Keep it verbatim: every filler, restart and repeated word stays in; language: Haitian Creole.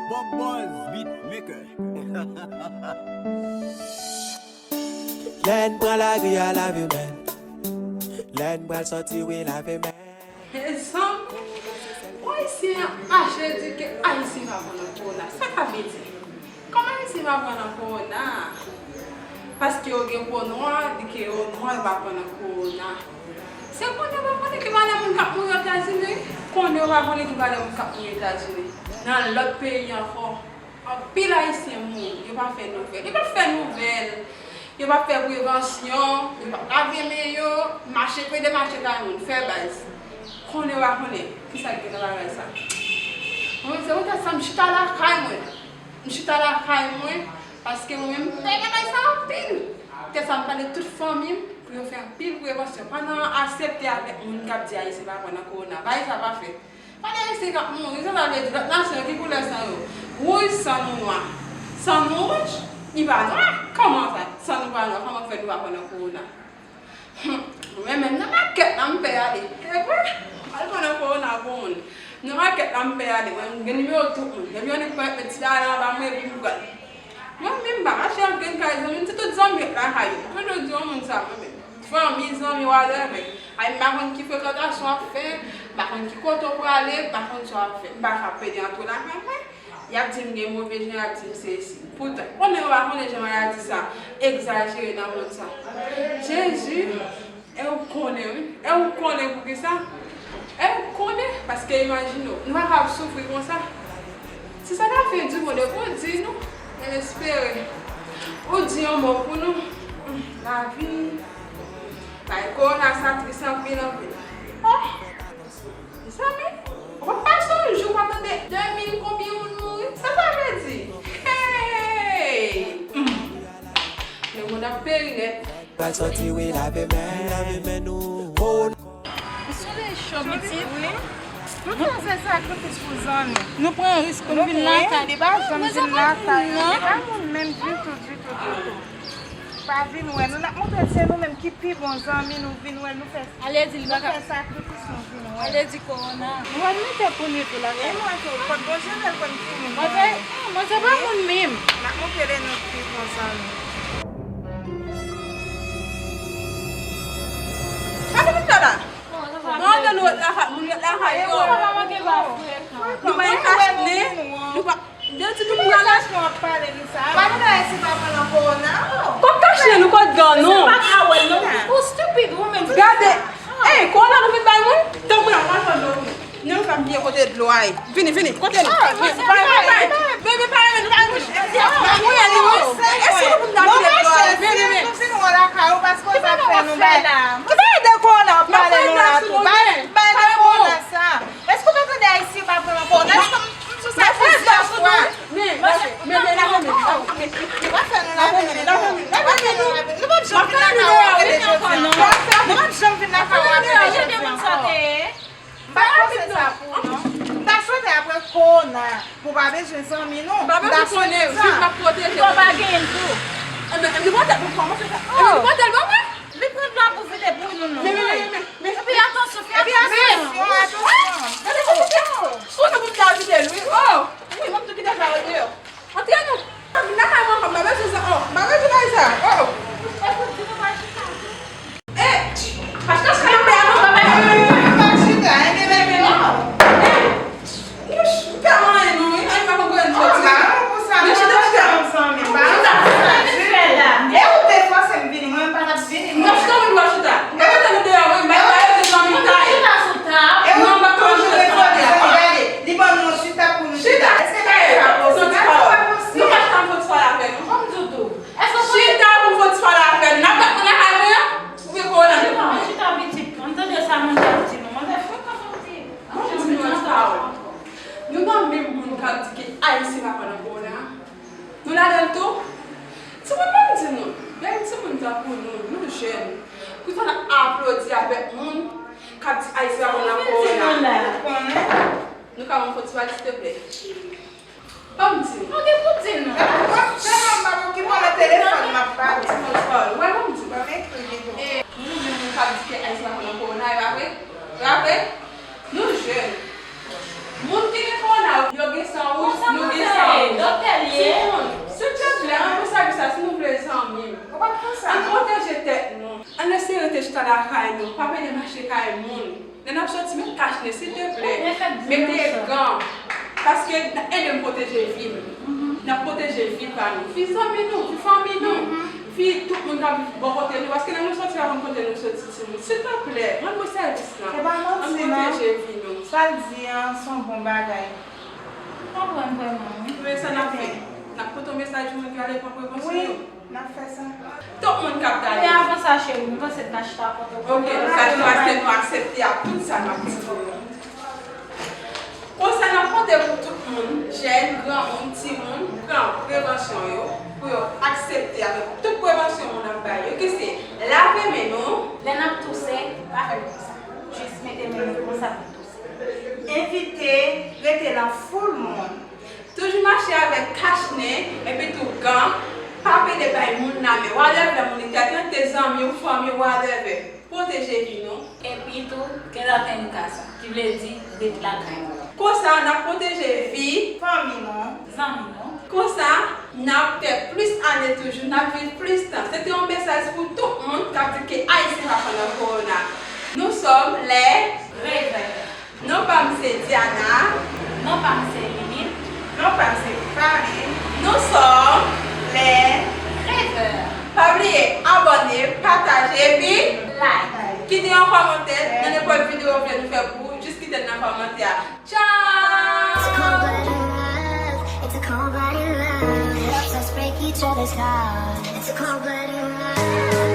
Bob Buzz Beatmaker. Lè n pran lari a lave men. Lè n pral sòti wi lave men. Mezanmi, pou Ayisyen ap mache di ke Ayisyen pa pran nan kowona. Sa sa vle di? Kòman Ayisyen pa pran nan kowona? Paske yo gen po nwa, di ke yo nwa, yo pa pran nan kowona. Se konnen yo pa konnen ki valè moun k ap mouri Etazini. Konnen yo pa konnen ki valè moun k ap mouri Etazini. Nan lòt peyi ankò, anpil Ayisyen mouri, yo pa fè nouvèl. Yo pa fè nouvèl. Yo pa fè prevansyon, yo pa lave men yo, mache pede mache kay moun, fè baz. Konnen yo pa konnen, kisa ki gen nan bagay sa? Mwen menm, se poutèt sa m chita lakay mwen. M chita lakay mwen, paske mwen menm, m pè nan bagay sa anpil. Poutèt sa, m pale tout fanmi m pou yo fè anpil prevansyon. Pa nan aksepte avèk moun k ap di Ayisyen pa pran nan kowona. Bagay sa pa fèt. Pa gen Ayisyen k ap mouri, sa sa vle di? Lòt nasyon yo, ki koulè san yo? Wouj, san nou nwa. San nou wouj, li pa nwa? Kòman sa? San nou pa nwa, kòman k fè nou pa pran nan kowona? Hum, mwen menm nan makèt la m pè ale. E vre? M al pran nan kowona pou moun. Nan makèt la m pè ale, mwen m gen nimewo tout moun. Depi yon nèg parèt met ti dada anba mwen, epi m pran l. Mwen menm m pa mache ak grenn kay zanmi m, se tout zanmi yo t lakay yo. M toujou di yon moun sa mwen menm. Fanmi, zanmi, whatever. Ay, m pa konn ki frekantasyon w ap fè, m pa konn ki kote w prale, m pa konn sa w ap fè. M pa ka pede antre lakay mwen, y ap di m gen move jan, y ap di m sesi. Poutan, konnen yo pa konnen jan maladi sa egzajere nan mond sa. Jezi! E ou konnen, wi. E ou konnen poukisa? E ou konnen, paske imajine w, nou pa ka ap soufri konsa. Si sa ta fen di mond, epi ou di nou, m espere ou di yon mo pou nou. Hum, lavi, bay kowona sa tris anpil, anpil. Oh! Mezanmi, ou pa pase yon jou pa tande de mil konbyen moun mouri? Sa sa vle di? Hey! Hmm. Lemonn ap peri nèt. Pral sòti wi lave men, lave men nou. Oh. Soleil cho pitit. Nou fè se sakrifis pou zanmi. Nou pran risk pou nou vin lakay. Li pa janm vin lakay. Li pa moun menm ditou, ditou, ditou. Pa vin wè nou, n ap montre l se nou menm ki pi bon zanmi nou, vin wè l, nou fè, nou fè sakrifis, nou vin wè l. Ale di kowona. Nou wè l mete pou nou tou lakay. E mwen tou, kot bon Janèl konn ki moun mwen ye. Mwen se pa moun menm. N ap montre l e nou ki bon zanmi. Sa nou vin fè la? Gade nou ret lakay, moun ret lakay yo. Nou pa gen kach nen, nou pa Depi tout moun ale. Kòm kach nen nou kot gang nou. Ou stupid woman. Gade. Ey, kowona nou vin bay moun? Tanpri, an pran dlo pou nou. Non, fè m byen kote dlo a ye. Vini, vini, kote nou? Bay, bay, bay. Bebe, pa renmen nou, pa renmen nou. Eske nou pou n ta vide dlo a ye? Bebe, bebe. Ki bagay w ap fè la? Ki bagay de kowona w ap pale nou la tou? Bay, bay de kowona sa. Eske w pa tande Ayisyen pa pran nan kowona? Eske m sou sa fè zafwa? Men, men, men, men, lave men, lave men, lave men, lave men, lave men, lave men. Nou p ap janm vin lakay ou apre de jodi a. Nou p ap janm vin lakay ou apre de jodi a ankò. M pa t panse sa pou ou, non. M ta swete apre kowona, pou w pa bezwen zanmi nou. M ta swete sa. Fò w pa genyen l tou. Ebyen, ebyen, pote l pou kòmanse sa. Ebyen, pote l ban mwen. Li pran dlo a pou vide pou nou, non. Men, men, men, men, men. Epi atansyon, fè atansyon. Epi atansyon, atansyon. Gade pou vide. Ou nou pou m ta vide l, wi. Oh! Wi, m ap tou kite sa yo deyò. Antre nou. M nan kay mwen ankò, m pa bezwen sa. Oh, m pa bezwen bagay sa. Oh! Epi di nou pa chita. Eh! Pa chita sou kanapè a non, papa. Pa chita, enben, enben, non. Eh! Wouch, ou tèlman anyen non, wi. Anyen pa konprann soti. Mwen chita, chita. Chita. E ou te fòse m vini, mwen m pa t ap vini, mwen. Non, chita, mwen dwa chita. M pa mete nou deyò, wi. M pa, m pa rete zanmi m ta ye. Non, m pa ka chita sou kanapè a. Gade, li ban nou yon chita pou nou chita. Chita. Èske nou chita pou nou fè ti pale avè nou? Ban m di w tou. Chita pou nou fè ti pale avè nou. N ap bat nou lakay mwen an? Oubyen kowona nou pran? Chita, chita, pitit. Ann tande sa manzè ap di nou. Manzè frekan, sa w di. Ban m di nou yon sa, wi. Nou nan menm moun k ap di ke Ayisyen pa pran nan kowona. Nou ladan l tou? Timoun, ban m di nou, gen timoun tankou nou, nou jèn. Poukisa n ap aplodi avèk moun k ap di Ayisyen pa pran nan kowona? Nou ka ban m fon ti pale, silteplè? Ban m di nou. Ok, pou di nou. Tèlman m ap okipe nan telefòn, m ap pale. Ti moun, ban m di nou. Ban m ekri li tou. E, nou menm moun k ap di ke Ayisyen pa pran nan kowona, e pa vre? E pa vre? Nou jèn. Moun ki gen kowona, yo gen san wouj, nou gen san Pa pede mache kay moun. Lè n ap soti, met kach ne, silteplè. Mete gan. Paske n ap ede m pwoteje vi m. N ap pwoteje vi pa nou. Vi zanmi nou, vi fanmi nou. Vi tout moun k ap viv bò kote nou. Paske lè nou soti, pa konn kote nou soti, timoun. Silteplè, rann mwen sèvis la. Ann pwoteje vi nou. Sa l di an, se yon bon bagay. M konprann vrèman, wi. Men sa n ap fè. N ap pote yon mesaj pou moun ki ale pran prekosyon yo. N ap fè sa. Tout moun k ap gade. Men avan sa, cheri, m panse n ta chita kote w. Ok, nou sa di nou aksepte, nou aksepte ak tout sa n ap di nou yo. Konsa, n ap pote pou tout moun, jèn, granmoun, timoun, pran prevansyon yo, pou yo aksepte avèk tout prevansyon moun ap bay yo, ki se lave men nou. Lè n ap touse, pa fè l konsa. Jis mete men nou konsa pou touse. Evite rete nan foul moun. Toujou mache avèk kach nen, epi tou gan, pa pede bay moun lamen. Whatever, moun li tèt, tèt zanmi ou, fanmi ou, whatever. Pwoteje vi nou. Epi tou, gen lòt endikasyon, ki vle di ret lakay nou. Konsa, n ap pwoteje vi fanmi nou, zanmi nou. Konsa, n ap fè plis ane toujou, n ap viv plis tan. Se te yon mesaj pou tout moun k ap di ke Ayisyen pa pran nan kowona. Nous sommes les rêveurs. Non pa m se Diana. Non pa m se Lilith. Non pa m se Paris. Nous sommes les rêveurs. Pa bliye abòne, pataje epi like. Kite yon kòmantè nan nenpòt videyo w vle nou fè pou ou, jis kite l nan kòmantè a. Tchao! It's a cold-blooded love. It's a cold-blooded love. Helps us break each other's hearts. It's a cold-blooded love.